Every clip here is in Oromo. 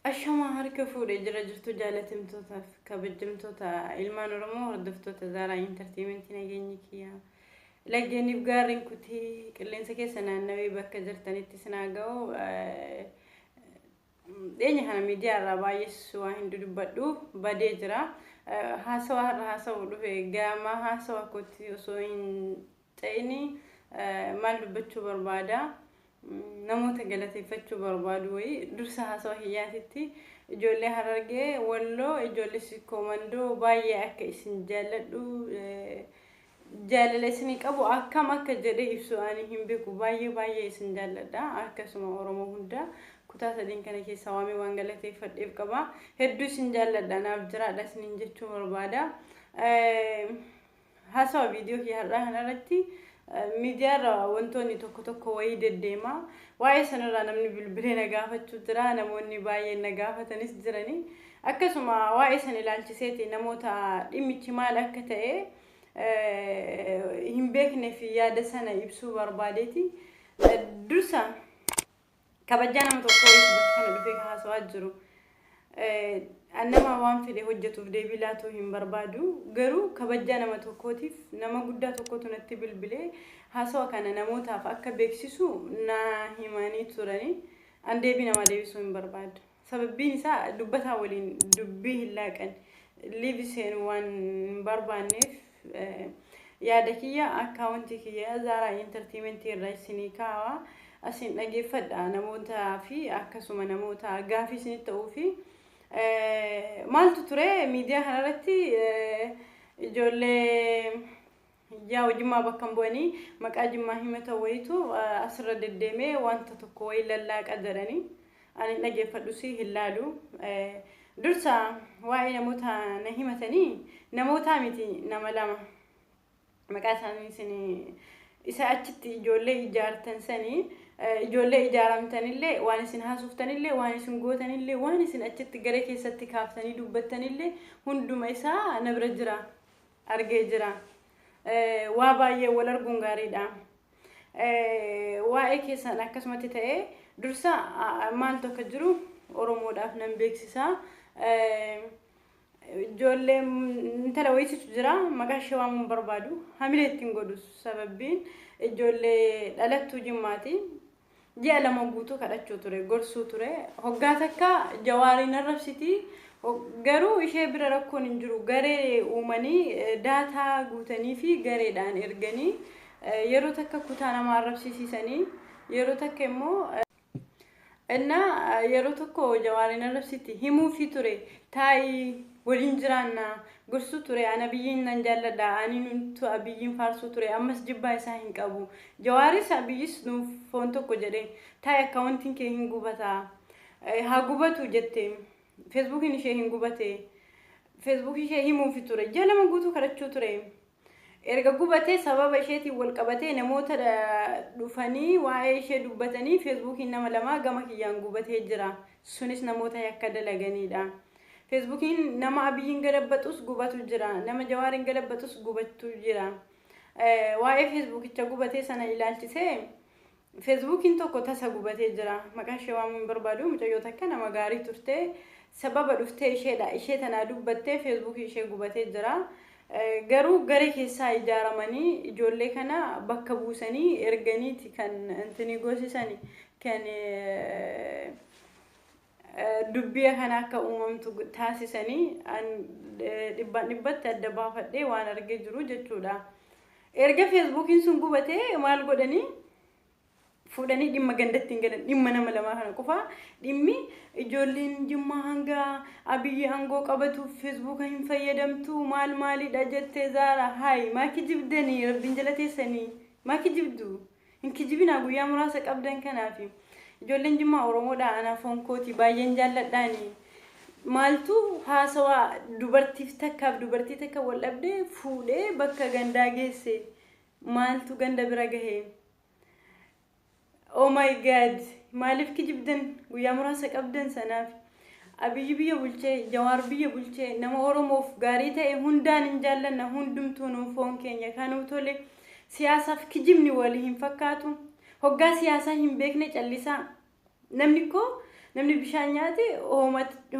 Ashamaa harka fuudhee jira jirtu jaalatamtootaaf kabajamtoota ilmaan Oromoo hordoftoota Zaaraa Intarteementii nageenyi kiyya. Laggeeniif gaarreen kutii qilleensa keessa naannawee bakka jirtanitti sinaa ga'u. Dhiyeenya kana miidiyaa irraa baay'ees waa hin dudubbadhu badee jira. Haasawa har'a haasawuu dhufe gama haasawa kootti osoo hin ta'ini maal dubbachuu barbaada? Namoota galateeffachuu barbaadu wayii dursa haasawa hiyyaatitti ijoollee Harargee, Walloo, ijoollee Sikkoo Mandoo baay'ee akka isin jaalladhu, jaalala isinii qabu akkam akka jedhee ibsu ani hin beeku. Baay'ee baay'ee isin jaalladha. Akkasuma Oromoo hunda kutaa sadiin kana keessa waamee waan galateeffadheef qaba. Hedduu isin jaalladha, naaf jiraadha isiniin jechuu barbaada. Haasawa viidiyoo kiyya har'aa kanarratti miidiyaarra wantoonni tokko tokko wayii deddeema. Waa'ee sanarraa namni bilbilee na gaafachuu jira. Namoonni baay'een na gaafatanis jirani. Akkasuma waa'ee sana ilaalchiseeti namoota dhimmichi maal akka ta'e hin beeknee fi yaada sana ibsuu barbaadeeti. Dursa kabajaa nama tokkoo bakka kana dhufee haasawaa jiru. Nama waan fedhe hojjetuuf deebii laatuu hin barbaadu. Garuu kabajaa nama tokkootiif nama guddaa tokkotu natti bilbilee haasawa kana namootaaf akka beeksisu na himanii turani. An deebii namaa deebisuu hin barbaadu. Sababbiin isaa dubbataa waliin dubbii hin laaqan. Liivi seenuu waan hin barbaanneef yaada kiyya akkaawuntii kiyya Zaaraa Intartiimentii irra isinii kaa'a. Asin dhageeffadha namootaa fi akkasuma namoota gaafii isinitti ta'uu fi maaltu ture miidiyaa kanarratti ijoollee yaa Jimmaa bakka hin bu'anii maqaa Jimmaa himatan wayitu asirra deddeemee wanta tokko wayii lallaaqa jedhanii ani dhageeffadhus hin laalu. Dursa waa'ee namoota na himatanii namoota miti, nama lama maqaa isaanii isin isa achitti ijoollee ijaartan sanii ijoollee ijaaramtanillee waan isin haasoftanillee waan isin gootanillee waan isin achitti garee keessatti kaaftanii dubbattanillee hunduma isaa na bira jira, argee jira. Waa baay'ee wal arguun gaariidha. Waa'ee keessan akkasumatti ta'ee dursa maaltu akka jiru Oromoodhaaf nan beeksisa. Ijoollee intala wayititu jira, maqaa ishee waamuu hin barbaadu, hamilee ittiin godhu, sababbiin ijoollee dhalattuu Jimmaati. Ji'a 2 guutuu kadhachuu ture, gorsuu ture. Hoggaa takka Jawaariin arrabsiti. Garuu ishee bira rakkoon hin jiru. Garee uumanii daataa guutanii fi gareedhaan erganii yeroo takka kutaa nama arrabsiisanii yeroo takka immoo Innaa yeroo tokko Jawaariin arrabsiti himuufii ture, taa'ii waliin jiraanna gorsuu ture. Ana Abiyyiin nan jaalladha, ani nutu Abiyyiin faarsuu ture, ammas jibbaa isaa hin qabu, Jawaaris Abiyyis nuuf foon tokko jedhe. Taa'i, akkaawuntiin kee hin gubataa, haa gubatu jette. Feesbuukiin ishee hin gubate. Feesbuukii ishee himuufi ture, ji'a 2 guutuu kadhachuu ture. Erga gubatee sababa isheetiin wal qabatee namoota dhufanii waa'ee ishee dubbatanii feesbuukiin nama lamaa gama kiyyaan gubatee jira. Sunis namoota yakka dalaganiidha. Feesbuukiin nama Abiyyiin galabbaxus gubatu jira. Nama Jawaariin galabbaxus gubatu jira. Waa'ee feesbuukicha gubatee sana ilaalchisee feesbuukiin tokko tasa gubatee jira. Maqaa ishee waamuu hin barbaadu. Mucayyoo takka nama gaarii turte. Sababa dhuftee isheedha. Ishee tanaa dubbattee feesbuukii ishee gubatee jira. Garuu garee keessaa ijaaramanii ijoollee kana bakka buusanii erganiiti kan intini goosisani kan dubbii kana akka uumamtu taasisanii dhibbaan dhibbatti adda baafadhee waan argee jiru jechuudha. Erga feesbuukiin sun gubatee maal godhanii fuudhanii dhimma gandatti hin galan, dhimma nama lamaa kana qofaa, dhimmi ijoolleen Jimmaa hanga Abiyyi aangoo qabatuuf feesbuuka hin fayyadamtu maal maalidha jettee Zaara. Hayi, maa kijibdanii? Rabbiin jala teessanii maa kijibdu? Hin kijibinaa guyyaa muraasa qabdan kanaafi. Ijoolleen Jimmaa Oromoodha, anaa foon kooti, baay'een jaalladhaani. Maaltu haasawaa dubartiif takkaaf dubartii takka wal dhabdee fuudhee bakka gandaa geesse? Maaltu ganda bira gahee? Oh my God! Maaliif kijibdan guyyaa muraasa qabdan sanaaf? Abiyyi biyya bulchee, Jawaar biyya bulchee, nama Oromoof gaarii ta'e hundaan hin jaallanna, hundumtuu nuuf foon keenya kanuu tole. Siyaasaaf kijibni walii hin fakkaatu. Hoggaa siyaasaa hin beekne callisaa. Namni koo Namni bishaan nyaate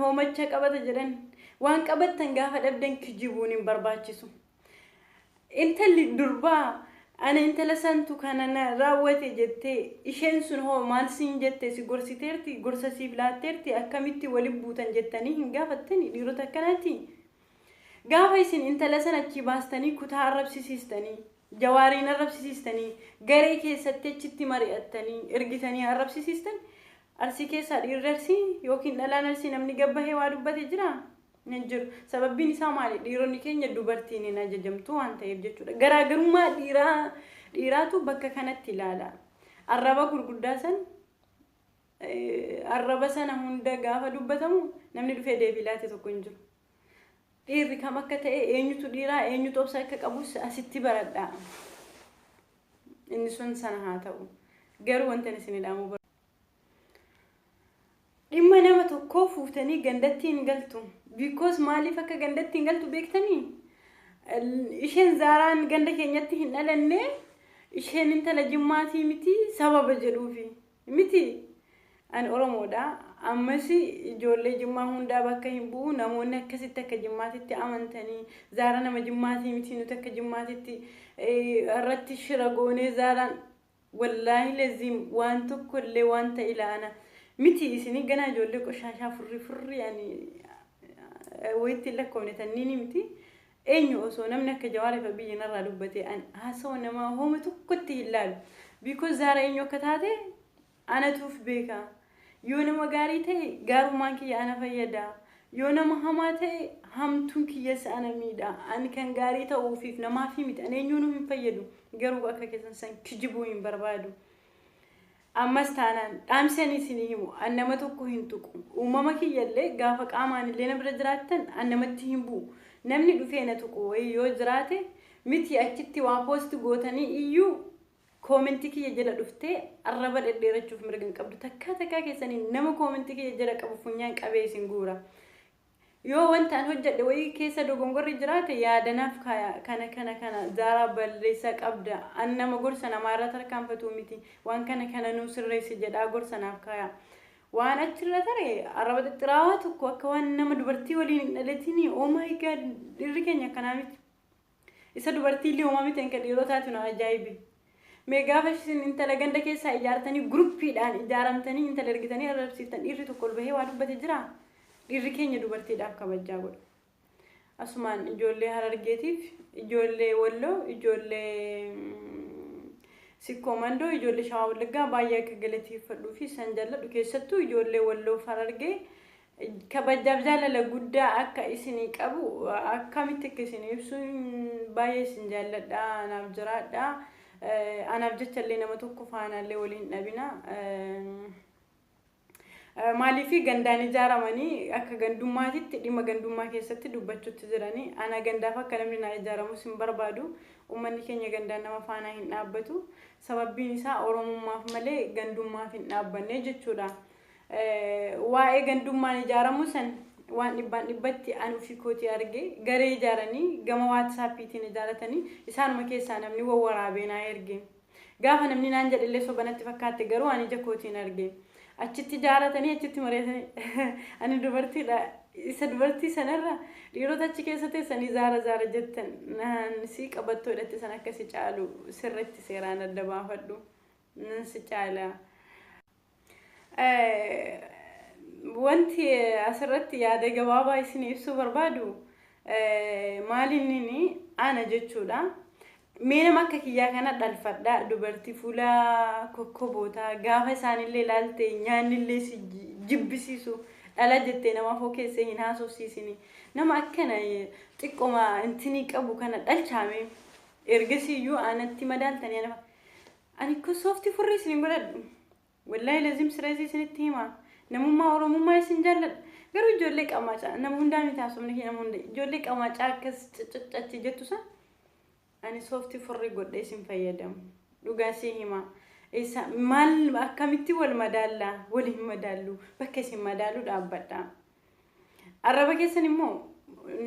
hoomacha qabata jedhan. Waan qabattan gaafa dhabdan kijibuun hin barbaachisu. Intalli durbaa ana intala santu kana na raawwate jettee, isheen sun hoo maal siin jette? Si gorsiteerti? Gorsa siif laatteerti? Akkamitti waliin buutan jettanii hin gaafattani dhiirota akkanaati? Gaafa isin intala sana achii baastanii kutaa arrabsisiistanii, Jawaariin arrabsisiistanii, garee keessatti achitti mari'attanii ergitanii arrabsisiistan, Arsii keessaa dhiirri Arsii yookiin dhalaan Arsii namni gabbahee waa dubbate jira? Hin jiru. Sababbiin isaa maali? Dhiironni keenya dubartiin hin ajajamtu waan ta'eef jechuudha. Garaagarummaa dhiiraa dhiiraatu bakka kanatti ilaala. Arraba gurguddaa san, arraba sana hunda gaafa dubbatamu namni dhufee deebii laate tokko hin jiru. Dhiirri kam akka ta'e, eenyutu dhiiraa, eenyutu obsa akka qabus asitti baradha. Inni sun sana haa ta'u. Garuu wanta isin dhaamu, dhimma nama tokkoo fuutanii gandatti hin galtu. Because maaliif akka gandatti hin galtu beektanii? Isheen Zaaraan ganda keenyatti hin dhalanne, isheen intala Jimmaatii miti sababa jedhuufi. Miti. Ani Oromoodha. Ammas ijoollee Jimmaa hundaa bakka hin bu'u. Namoonni akkasitti akka Jimmaatitti amantanii Zaara nama Jimmaatii miti, nuti akka Jimmaatitti irratti shira goonee Zaaraan, wallaahi leziim waan tokko illee wanta ilaana miti. Isinii ganaa ijoollee qoshaashaa furrii furrii ani wayitti hin lakkoofne tanniini miti. Eenyu osoo namni akka Jawaariif biyya narraa dubbate, an haasawa namaa hooma tokkotti hin laalu. Because Zaara eenyu akka taate anatuuf beeka. Yoo nama gaarii ta'e gaarummaan kiyya ana fayyada. Yoo nama hamaa ta'e hamtuun kiyyas ana miidha. Ani kan gaarii ta'uufiif namaaf miti. Ani eenyuunuu hin fayyadu. Garuu akka keessan san kijibuu hin barbaadu. Ammas taanaan dhaamsi ani isinii himu, an nama tokko hin tuqu. Uumama kiyyallee gaafa qaamaan illee na bira jiraattan an namatti hin bu'u. Namni dhufee na tuqu wayii yoo jiraate miti, achitti waa post gootanii iyyuu comment kiyya jala dhuftee arraba dhedheerachuuf mirga hin qabdu. Takkaa takkaa keessanii nama comment kiyya jala qabu funyaan qabee isin guura. Yoo wanta an hojjedhe wayii keessa dogongorri jiraate yaadanaaf kaaya, kana kana kana Zaaraa balleessaa qabda, an nama gorsa namaa irra tarkaanfatu miti, waan kana kana nuu sirreessi jedhaa gorsa naaf kaaya. Waan achirra tare arraba xixxiraawaa tokko akka waan nama dubartii waliin hin dhalatinii, oh my God, dhiirri keenya akkanaa miti. Isa dubartii illee uumaa miti kan dhiirotaatu na ajaa'ibe. Mee gaafa isin intala ganda keessaa ijaartanii, groupiidhaan ijaaramtanii intala ergitanii arrabsiiftan, dhiirri tokko ol bahee waa dubbate jiraa? Dhiirri keenya dubartiidhaaf kabajaa godha. Asumaan ijoollee Harargeetiif, ijoollee Walloo, ijoollee Sikkoo Mandoo, ijoollee Shawaa Wallaggaa baay'ee akka galateeffadhuu fi isaan jaalladhu, keessattuu ijoollee Walloo fi Harargee kabajaaf jaalala guddaa akka isinii qabu akkamitti akka isinii ibsu, baay'ee isin jaalladha. Anaaf jiraadha. Anaaf jecha illee nama tokko faanaallee waliin dhabina. Maaliif gandaan ijaaramanii akka gandummaatitti dhimma gandummaa keessatti dubbachuutti jiranii? Ana gandaaf akka namni naa ijaaramus hin barbaadu. Uummanni keenya gandaan nama faanaa hin dhaabbatu. Sababbiin isaa Oromummaaf malee gandummaaf hin dhaabbanne jechuudha. Waa'ee gandummaan ijaaramu san waan dhibbaan dhibbatti an ofii kootii arge, garee ijaaranii gama WhatsAppiitiin ijaaratanii isaanuma keessaa namni wawwaraabee naa erge. Gaafa namni naan jedhellee soba natti fakkaatte, garuu ani ija kootiin arge. Achitti ijaaratanii achitti mari'atanii, ani dubartiidha. Isa dubartii sanarra dhiirota achi keessa teessanii Zaara Zaara jettan, naan si qabattoo hidhatte san akka si caalu sirriitti seeraan adda baafadhu. Nan si caala. Wanti asirratti yaada gabaabaa isin ibsuu barbaadu maalinni ana jechuudha. Mee nama akka kiyyaa kana dhalfadha, dubartii fuula kokkobootaa gaafa isaanillee ilaalte nyaannillee si jibbisiisu, dhala jettee nama afoo keessee hin haasofsiisini. Nama akkana xiqqoma intinii qabu kana dhalchaame ergasiiyyuu anatti madaaltanii ana ani ko sooftii furrii isin hin godhadhu. Wallaahi lazim sireesii isinitti hima. Namummaa Oromummaa isin jaalladha. Garuu ijoollee qamaacaa nama hundaa miti, haasofni kee nama hunda, ijoollee qamaacaa akkas ciccicachi jettu san ani sooftii furrii godhee isin fayyadamu. Dhugaa sii hima. Isa maal akkamitti wal madaallaa? Wal hin madaallu. Bakka isin madaalu dhaabbadha. Arraba keessan immoo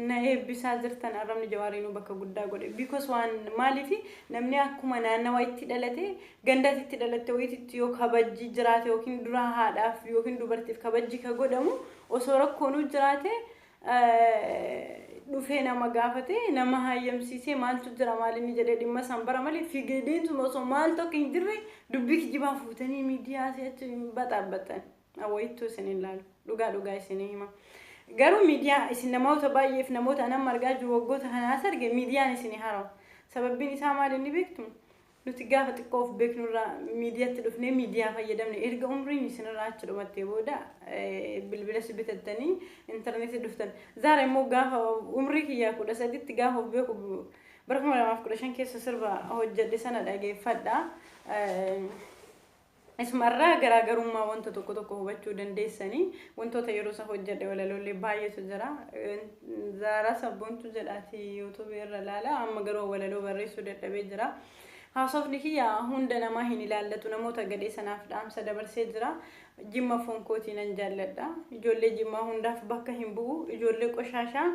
Na eebbisaa jirtan, arrabni Jawaariinuu bakka guddaa godhe. Because waan maaliif, namni akkuma naannawa itti dhalate, gandatti itti dhalatte wayiitti yoo kabajji jiraate yookiin dura haadhaaf yookiin dubartiif kabajji ka godhamu, osoo rakkoonuu jiraate dhufee nama gaafate, nama hayyamsiisee, maaltu jira, maal inni jedhee dhimma san bara malee, fiigee deemsuma osoo maal tokko hin jirre dubbii kijibaa fuutanii miidiyaa si'achi baxaabbatan. Wayittuu isin ilaalu, dhugaa dhugaa isinii hima. Garuu miidiyaa isin namoota baay'eef, namoota anan argaa jiru, waggoota kanaas arge, miidiyaan isin harawa. Sababbiin isaa maal inni beektu? Nuti gaafa xiqqoo of beeknurraa miidiyaatti dhufnee miidiyaa fayyadamne. Erga umriin isinirraa achi dhumattee booda bilbila si bitattanii intarneetii dhuftan. Zaara immoo gaafa umrii kiyyaa 13tti, gaafa of beeku, bara 2015 keessa sirba hojjedhe sana dhageeffadha. Isumarraa garaagarummaa wanta tokko tokko hubachuu dandeessanii. Wantoota yeroo isa hojjedhe walaloolee baay'eetu jira. Zaaraa Sabboontu jedhaati YouTubeii irra ilaala. Amma garuu walaloo barreessuu dadhabee jira. Haasofni kiyya hunda namaa hin ilaallatu, namoota gadhee sanaaf dhaamsa dabarsee jira. Jimma foon kootii nan jaalladha. Ijoollee Jimmaa hundaaf bakka hin bu'u. Ijoollee qoshaashaa.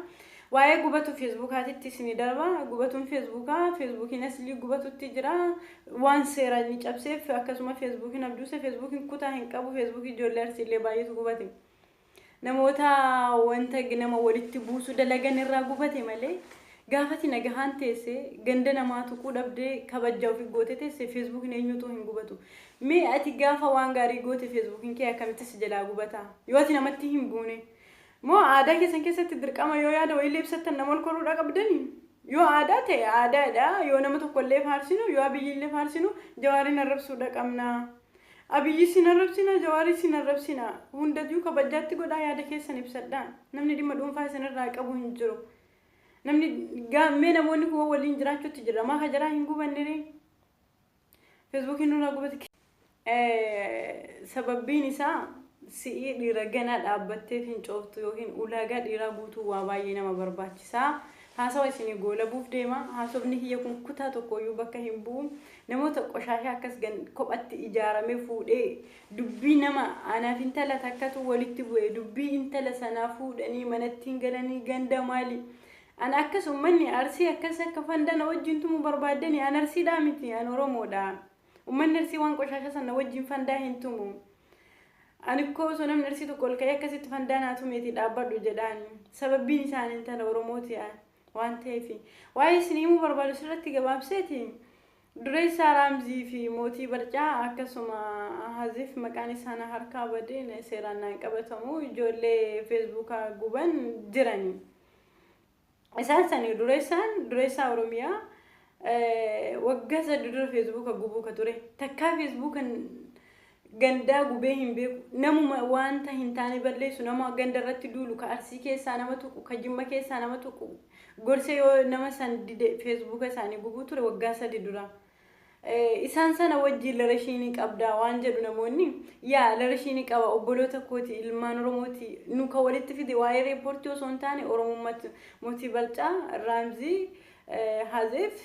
Waa'ee gubatu Facebookaatitti isinii darba. Gubatuun Facebookaa, Facebookiin aslii gubatutti jira. Waan seera inni cabseef akkasuma Facebookiin abduuse, Facebookiin kutaa hin qabu. Facebookii ijoollee Arsiillee baay'eetu gubate. Namoota wanta nama walitti buusu dalagan irraa gubate malee, gaafati nagahaan teesse, ganda namaa tuquu dhabdee, kabajaa ofii goote teesse, Facebookiin eenyutu hin gubatu. Mee ati gaafa waan gaarii goote Facebookiin kee akkamitti si jalaa gubata? Yoo ati namatti hin buune. Moo aadaa keessan keessatti dirqama yoo yaada wayiillee ibsattan nama ol koruudha qabdanii? Yoo aadaa ta'e aadaadha. Yoo nama tokkollee faarsinu, yoo Abiyyillee faarsinu, Jawaariin arrabsuudha qabna. Abiyyi sin arrabsina, Jawaarii sin arrabsina. Hundayyuu kabajaatti godhaa yaada keessan ibsadhaa. Namni dhimma dhuunfaa isinirraa qabu hin jiru. Namni mee namoonni kun waliin jiraachuutti jira. Maa kajaraa hin gubanne ree? Facebookiin nurraa gubate. Sababbiin isaa si'ii dhiira ganaa dhaabbattee fincooftu yookiin ulaagaa dhiiraa guutuu waa baay'ee nama barbaachisaa. Haasawa isinii goolabuuf deema. Haasofni kiyya kun kutaa tokkoyyuu bakka hin bu'u. Namoota qoshaashaa akkas kophatti ijaaramee fuudhee dubbii nama anaaf intala takkatu walitti bu'e, dubbii intala sanaa fuudhanii manatti hin galanii, ganda maali? Ana akkas uummanni Arsii akkas akka fandana wajjin tumu barbaaddanii, an Arsiidhaa miti, an Oromoodha. Uummanni Arsii waan qoshaashaa sana wajjin fandaa hin tumu. Ani koo osoo namni Arsii tokko ol ka'ee akkasitti fandaa naa tumeeti dhaabbadhu jedhaan. Sababbiin isaan intala Oromooti waan ta'eef. Waa'ee isin himuu barbaadu sirratti gabaabseeti. Dureessaa Raamzii fi Mootii Barcaa, akkasuma Haziif, maqaan isaan harkaa badeen seeraan naan qabatamu, ijoollee Facebookaa guban jirani. Isaan sanii dureessaan, dureessaa Oromiyaa, waggaa 3 dura Facebooka gubuu ka ture. Takkaa Facebookan gandaa gubee hin beeku. Namuma wanta hin taane balleessu, nama ganda irratti duulu, ka Arsii keessaa nama tuqu, ka Jimma keessaa nama tuqu, gorsee yoo nama san dide Facebooka isaanii gubuu ture waggaa 3 dura. Isaan sana wajjin lareshiinii qabdaa waan jedhu namoonni, yaa lareshiinii qaba, obboloota kooti, ilmaan Oromooti. Nu ka walitti fide waa'ee reepoortii osoo hin taane Oromummaatti. Mootii Balcaa, Raamzii, Hazeef,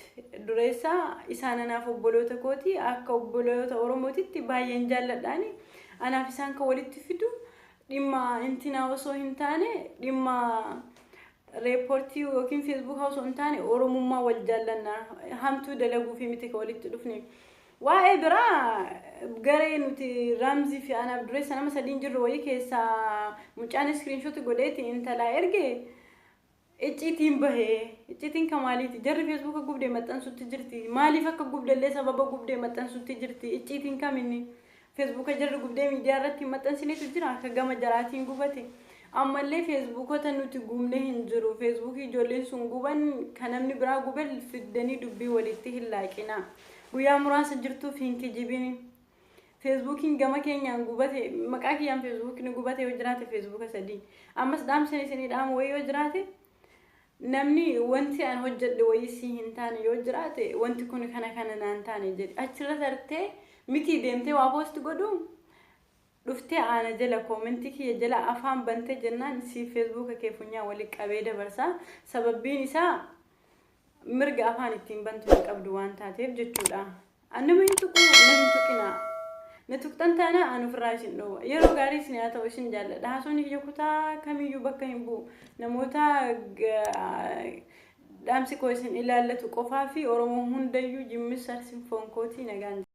Dureessaa, isaan anaaf obboloota kooti, akka obboloota Oromootitti baay'een jaalladhaani. Anaaf isaan kan walitti fidu dhimma intinaa osoo hin taane, dhimma reepoortii yookiin Facebookaa osoo hin taane, Oromummaa wal jaallannaa, hamtuu dalaguu fi miti kan walitti dhufne. Waa'ee biraa garee nuti Raamzii fi anaaf Dureessa nama sadiin jirru wayii keessaa mucaan screenshot godheeti intalaa erge, icciitiin bahee. Icciitiin kan maaliiti? Jarri Facebooka gubdee maxxansutti jirti. Maaliif akka gubdellee sababa gubdee maxxansutti jirti. Icciitiin kaminni Facebooka jarri gubdee miidiyaa irratti maxxansinetu jira akka gama jaraatiin gubate? Ammallee Facebookota nuti gubne hin jiru. Facebookii ijoolleen sun guban kan namni biraa gube fiddanii dubbii walitti hin laaqina. Guyyaa muraasa jirtuuf hin kijibini. Facebookiin gama keenyaan gubate, maqaa kiyyaan Facebookiin gubate yoo jiraate Facebooka sadii. Ammas dhaamsan isinii dhaamu wayii yoo jiraate, namni wanti an hojjedhe wayii si hin taane yoo jiraate, wanti kun kana kana naan taane jedhi. Achirra tartee miti deemtee waa post godhu dhuftee aana jala, commentii kiyya jala afaan bantee jennaan si Facebooka kee funyaan walii qabee dabarsa. Sababbiin isaa mirga afaan ittiin bantu hin qabdu waan taateef jechuudha. An nama hin tuqu, na hin tuqina. Na tuqxan taanaa an ofirraa isin dhoowwa. Yeroo gaarii isin haa ta'u isin jaalladha. Haasawni kiyya kutaa kamiyyuu bakka hin bu'u. Namoota dhaamsi koo isin ilaallatu qofaa fi Oromoo hundayyuu jimmis arsin foon kootii nagaan.